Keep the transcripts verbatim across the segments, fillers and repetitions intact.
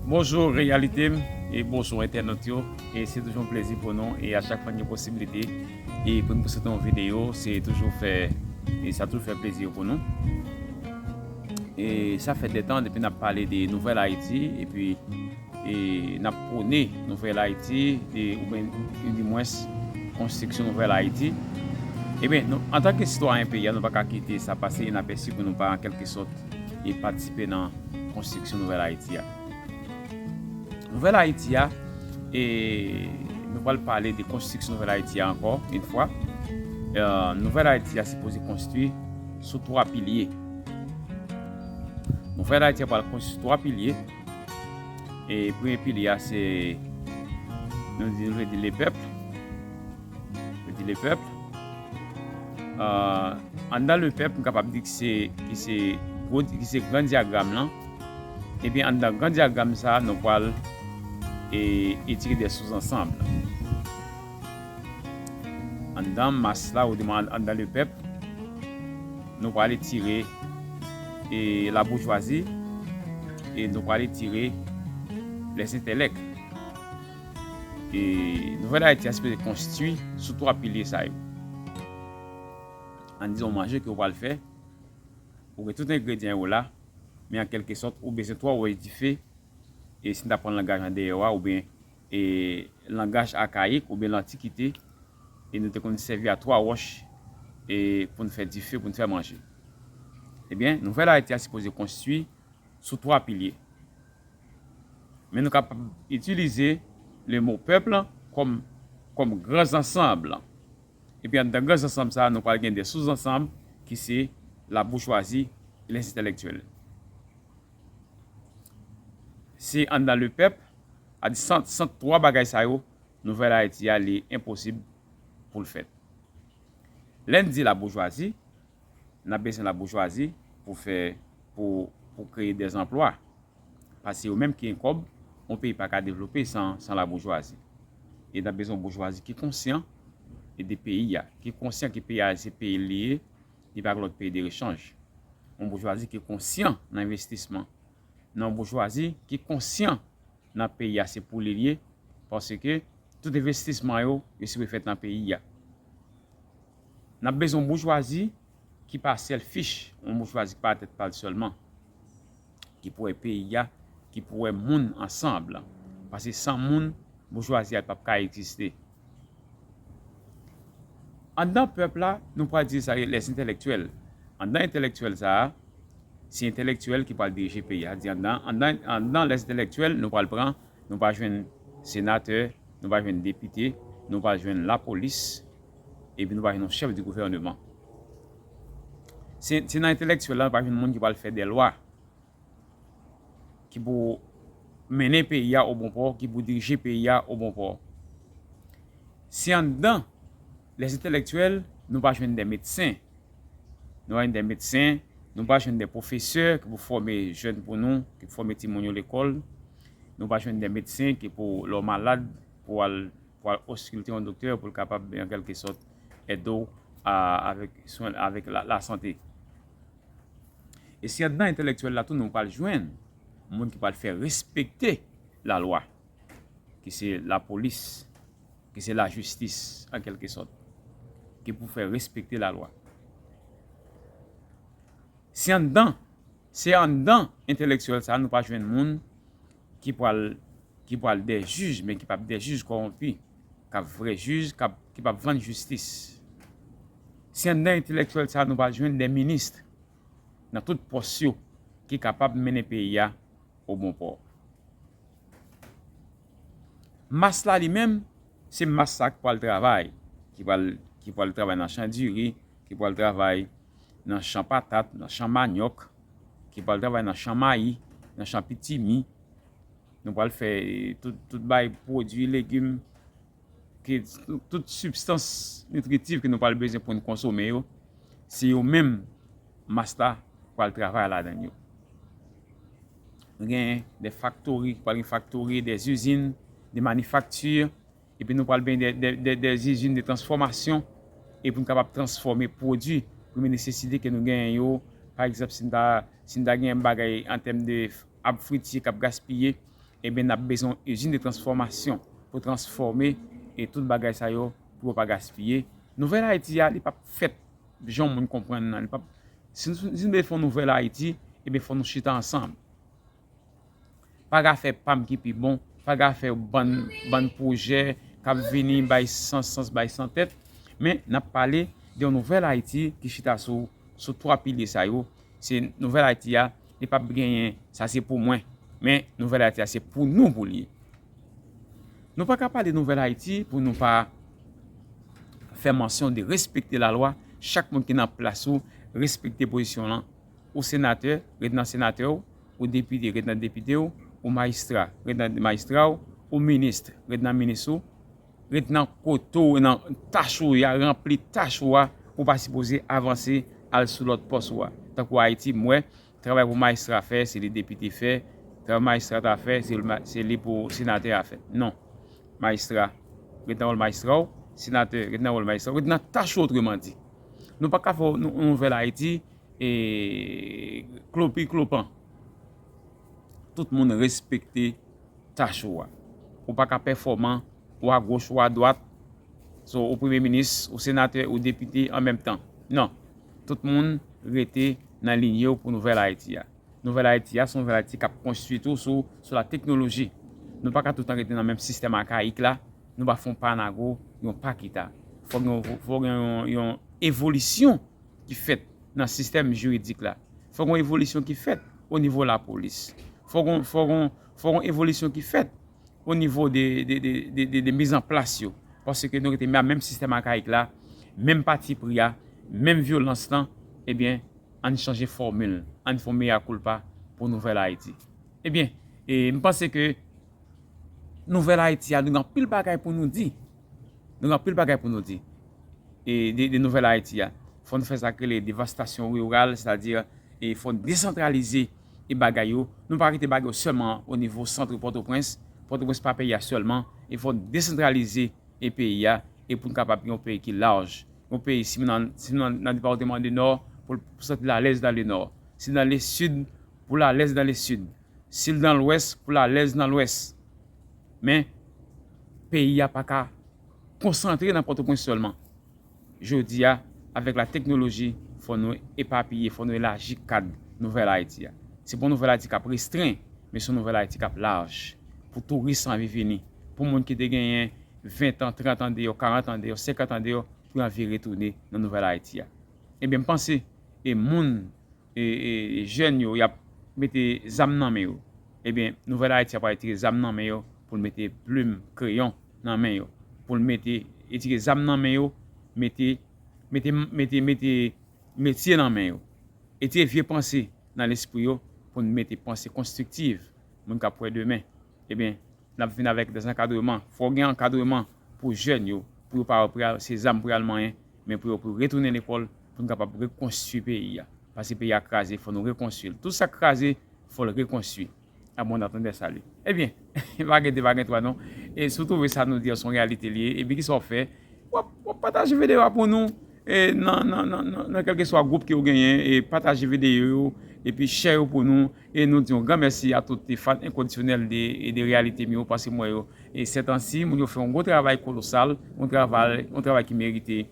Bonjou reyalite m e bonjou entènot yo. E se toujou yon plezi pou nou e a chak fwa n gen posiblite e pou n poste yon videyo, se toujou fè e sa toujou fè plezi pou nou. E sa fè de tan depi n ap pale de Nouvèl Ayiti epi e n ap pwone Nouvèl Ayiti e oubyen dimwens konstriksyon Nouvèl Ayiti. Ebyen, nou, antanke sitwayen peyi a, nou pa ka kite sa pase inapèsi pou nou pa an kèlke sòt e patisipe nan konstriksyon Nouvèl Ayiti a. Nouvèl Ayiti a, e nou pral pale de konstriksyon Nouvèl Ayiti a ankò yon fwa. E, Nouvèl Ayiti a sipoze konstwi sou twa pilye. Nouvèl Ayiti a pral konstwi sou twa pilye. E premye pilye a se, nou di, nou vle di lepèp. Vle di lepèp. Anndan lepèp, m kapab di ki se, ki se gwo, ki se gran dyagram lan. Epi anndan gran dyagram sa, nou pral e, etire de souzansanm. Anndan mas la, ou di mwen anndan lepèp, nou pral etire e, laboujwazi e nou pral etire lèzentèlèk. E Nouvèl Ayiti a sipoze konstwi sou twa pilye sa yo. Ann di yon manje ke w pral fè, ou gen tout engredyan yo la, men an kèlke sòt, ou bezwen twa wòch dife, e si n ta pran langaj andeyò a, oubyen e langaj akayik, oubyen lantikite, e nou te konn sèvi a twa wòch e pou n fè dife, pou n fè manje. Ebyen, Nouvèl Ayiti a sipoze konstwi sou twa pilye. Men nou kapab itilize le mo pèp lan kòm, kòm gran zansanm lan. Epi anndan gran zansanm sa a, nou pral gen de souzansanm ki se laboujwazi e lèzentèlèktyèl. Se anndan lepèp, a di san, san twa bagay sa yo, Nouvèl Ayiti a, li enposib pou l fèt. Lè n di laboujwazi, n ap bezwen laboujwazi pou fè, pou, pou kreye dèzanplwa. Paske yo menm ki gen kòb, yon peyi pa ka devlope san, san laboujwazi. E n ap bezwen yon boujwazi ki konsyan e de peyi a, ki konsyan ke peyi a se peyi l li ye, li pa gen lòt peyi de rechanj. Yon boujwazi ki konsyan nan envestisman, nan yon boujwazi ki konsyan nan peyi a se pou li l ye, paske tout envestisman yo, yo sipoze fèt nan peyi a. N ap bezwen yon boujwazi ki pa selfish, yon boujwazi ki pa tèt pa l sèlman, ki pou wè peyi a, ki pou wè moun ansanm. Paske san moun, boujwazi a p ap ka egziste. Anndan pèp la, nou pral di sa lèzentèlèktyèl. Anndan entèlèktyèl sa a, se entèlèktyèl ki pral dirije peyi a. Di anndan, anndan, anndan lèzentèlèktyèl, nou pral pran, nou pral jwenn senatè, nou pral jwenn depite, nou pral jwenn lapolis, epi nou pral jwenn yon chèf di gouvèneman. Se, se nan entèlèktyèl la, nou pral jwenn moun ki pral fè de lwa, ki pou mennen peyi a o bon pò, ki pou dirije peyi a o bon pò. Se anndan lèzentèlèktyèl, nou pral jwenn de medsen. Nou pral jwenn de medsen, nou pral jwenn de pwofesè ki pou fòme jèn pou nou, ki pou fòme timoun yo lekòl. Nou pral jwenn de medsen ki pou, lè w malad, pou al, pou al oskilte yon doktè pou l kapab, an kèlke sòt, ede w a, avèk swen, avèk la, lasante. E se anndan entèlèktyèl la tou nou pral jwenn moun ki pral fè respekte lalwa, ki se lapolis, ki se lajistis, an kèlke sòt, ki pou fè respekte lalwa. Se anndan, se anndan entèlèktyèl sa a nou pral jwenn moun ki pral, ki pral de jij, men ki p ap de jij kòwonpi, k ap vrè jij, k ap, ki p ap vann jistis. Se anndan entèlèktyèl sa a nou pral jwenn de minis nan tout pòs yo ki kapab mennen peyi a o bon pò. Mas la li menm, se mas sa ki pral travay, ki pral, ki pral travay nan chan diri, ki pral travay nan chan patat, nan chan manyòk, ki pral travay nan chan mayi, nan chan pitimi. Nou pral fè tout, tout bay pwodui legim, ke tout, tout sibstans nitritif ke nou pral bezwen pou n konsome yo, se yo menm mas la pral travay ladan yo. Nou gen de faktori, pral gen faktori, de izin, de manifakti, epi nou pral gen de, de, de, de izin de transfòmasyon, epi nou kapab transfòme pwodui premye nesesite ke nou genyen yo. Pa egzanp, si n ta, si n ta gen bagay an tèm de ab fritye k ap gaspiye, Ebyen, n ap bezwen yon izin de transfòmasyon pou transfòme e tout bagay sa yo pou yo pa gaspiye. Nouvèl Ayiti a, li p ap fèt jan moun konprann nan. Li p ap, si nou, si nou vle fè yon nouvèl Ayiti, ebyen, fò nou chita ansanm. Pa gen afè pa m ki pi bon, pa gen afè bann, bann pwojè k ap vini bay sans, sans bay san tèt, men n ap pale de yon nouvèl Ayiti ki chita sou, sou twa pilye sa yo. Se nouvèl Ayiti a, li p ap genyen, sa se pou mwen, men nouvèl Ayiti a, se pou nou pou l ye. Nou pa ka pale nouvèl Ayiti pou nou pa fè mansyon de respekte lalwa, chak moun ki nan plas ou, respekte pozisyon lan. Ou senatè, ret nan senatè w, ou depite, ret nan depite w, ou majistra, ret nan majistra w, ou minis, ret nan minis ou, ret nan kote w, nan tach ou ya, ranpli tach ou a, ou pa sipoze avanse al sou lòt pòs ou a. Tankou Ayiti, m wè, travay pou majistra fè, se li depite fè, travay majistra ta fè, se li, se li pou senatè a fè. Non. Majistra, ret nan wòl majistra w, senatè, ret nan wòl majistra w, ret nan tach ou, otreman di. Nou pa ka fè yon nouvèl Ayiti, e, klopi klopan. Tout moun respekte tach ou a. Ou pa ka pèfòman, ou agoch, ou adwat, so, ou premye minis, ou senatè, ou depite an menm tan. Non. Tout moun rete nan linye w pou nouvèl Ayiti a. Nouvèl Ayiti a, se yon nouvèl Ayiti k ap konstwi tou sou, sou la teknoloji. Nou pa ka toutan rete nan menm sistèm akayik la, nou pa fè yon pa nago, yon pa kita. Fòk gen, fòk gen yon, yon evolisyon ki fèt nan sistèm jiridik la. Fòk gen yon evolisyon ki fèt o nivo lapolis. Fòk gen, fòk gen, fòk gen yon evolisyon ki fèt o nivo de, de, de, de, de, de mizanplas yo. Paske nou rete nan menm sistèm akayik la, menm pati pri a, menm vyolans lan, ebyen, ann chanje fòmil, ann fè yon mea culpa pou nouvèl Ayiti. Ebyen, e, m panse ke nouvèl Ayiti a, nou gen anpil bagay pou nou di. Nou gen anpil bagay pou nou di. E de, de nouvèl Ayiti a. Fò nou fè sa k rele devastasyon riral, sètadi, e fò n desantralize e bagay yo. Nou pa kite bagay yo sèlman o nivo sant Pòtoprens. Pòtoprens pa peyi a sèlman. E fò n desantralize e peyi a, e pou n kapab gen yon peyi ki laj. Yon peyi, si m nan, si m nan, nan depatman de Nò, pou l, pou santi l alèz nan le Nò. Si l nan le Sid, pou l alèz nan le Sid. Si l nan Lwès, pou l alèz nan Lwès. Men, peyi a pa ka konsantre nan Pòtoprens sèlman. Jodi a, avèk la teknoloji, fò nou epapiye, fò nou elaji kad Nouvèl Ayiti a. Se pa yon Nouvèl Ayiti k ap restren, men se yon Nouvèl Ayiti k ap laj. Pou touris anvi vini, pou moun ki te genyen ven tan, trant an deyò, karant an deyò, senkant an deyò, pou yo anvi retounen nan Nouvèl Ayiti a. Ebyen, m panse, e moun, e, e, e jèn yo, y ap mete zam nan men yo. Ebyen, Nouvèl Ayiti a pral retire zam nan men yo, pou l mete plim, kreyon nan men yo, pou l mete, retire zam nan men yo, mete, mete, mete, mete metye nan men yo. Retire vye panse nan lespri yo pou n mete panse konstriktiv, moun k ap wè demen. Ebyen, n ap vin avèk dèzankadreman. Fò gen ankadreman pou jèn yo, pou yo pa pral se zam pou y al manyen, men pou yo pou retounen lekòl, pou n kapab rekonstwi peyi a. Paske peyi a kraze, fò nou rekonstwi l. Tout sa k kraze, fò l rekonstwi. Abondan tande sali. Ebyen, pa gen de, pa gen twa non. E si w twouve sa nou di an se yon reyalite li ye, epi kisa w fè? W ap, w ap pataje videyo a pou nou. E nan, nan, nan, nan, nan kèlkeswa gwoup ke w genyen, e pataje videyo yo, epi share yo pou nou. E nou di yon gran mèsi a tout te fan enkondisyonèl de, e de Reyalite M yo, paske m wè yo. E sètansi, moun yo fè yon gwo travay kolosal, yon travay, yon travay ki merite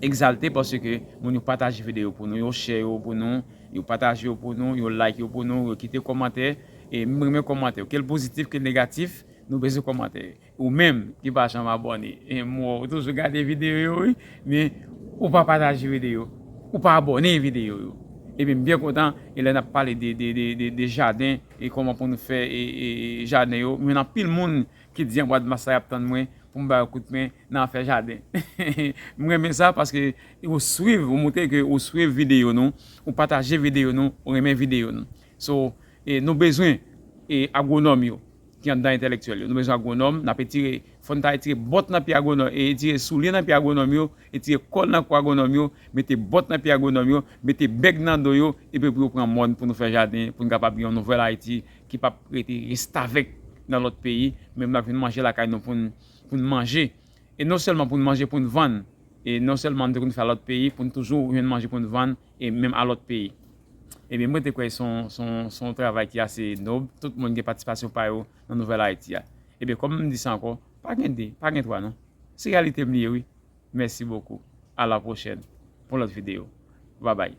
egzalte, paske moun yo pataje videyo pou nou, yo share yo pou nou, yo pataje yo pou nou, yo like yo pou nou, yo kite kòmantè. E m renmen kòmantè yo, ke l pozitif, ke l negatif, nou bezwen kòmantè. Ou menm ki pa janm abòne, e m wè w toujou gade videyo yo, wi, men ou pa pataje videyo, ou pa abòne videyo yo. Ebyen, m byen kontan, e lè n ap pale de, de, de, de, de jaden, e kòman pou nou fè, e, e, e jaden yo, m jwenn anpil moun ki di anba dmas la y ap tann mwen pou m ba yo kout men nan afè jaden. M renmen sa paske ou swiv, ou montre ke ou swiv videyo nou, ou pataje videyo nou, ou renmen videyo nou. So, e nou bezwen, e agwonòm yo ki anndan entèlektyèl yo. Nou bezwen agwonòm, n ap etire, fò n ta etire bòt nan pye agwonòm, e etire soulye nan pye agwonòm yo, etire kòl nan kou agwonòm yo, mete bòt nan pye agwonòm yo, mete bèg nan do yo, epi pou yo pran mòn pou nou fè jaden, pou n kapab gen yon nouvèl Ayiti ki p ap rete restavèk nan lòt peyi, men n ap vin manje lakay nou pou n, pou n manje. E non sèlman pou n manje, pou n vann, e non sèlman nou te konn fè a lòt peyi, pou n toujou jwenn manje pou n vann, e menm a lòt peyi. Ebyen, mwen te kwè se yon, se yon, se yon travay ki ase nob. Tout moun gen patisipasyon pa yo nan nouvèl Ayiti a. Ebyen, kòm m di sa ankò, pa gen de, pa gen twa non. Se reyalite m li ye, wi. Mèsi bokou. A la pwochèn pou lòt videyo. Babay.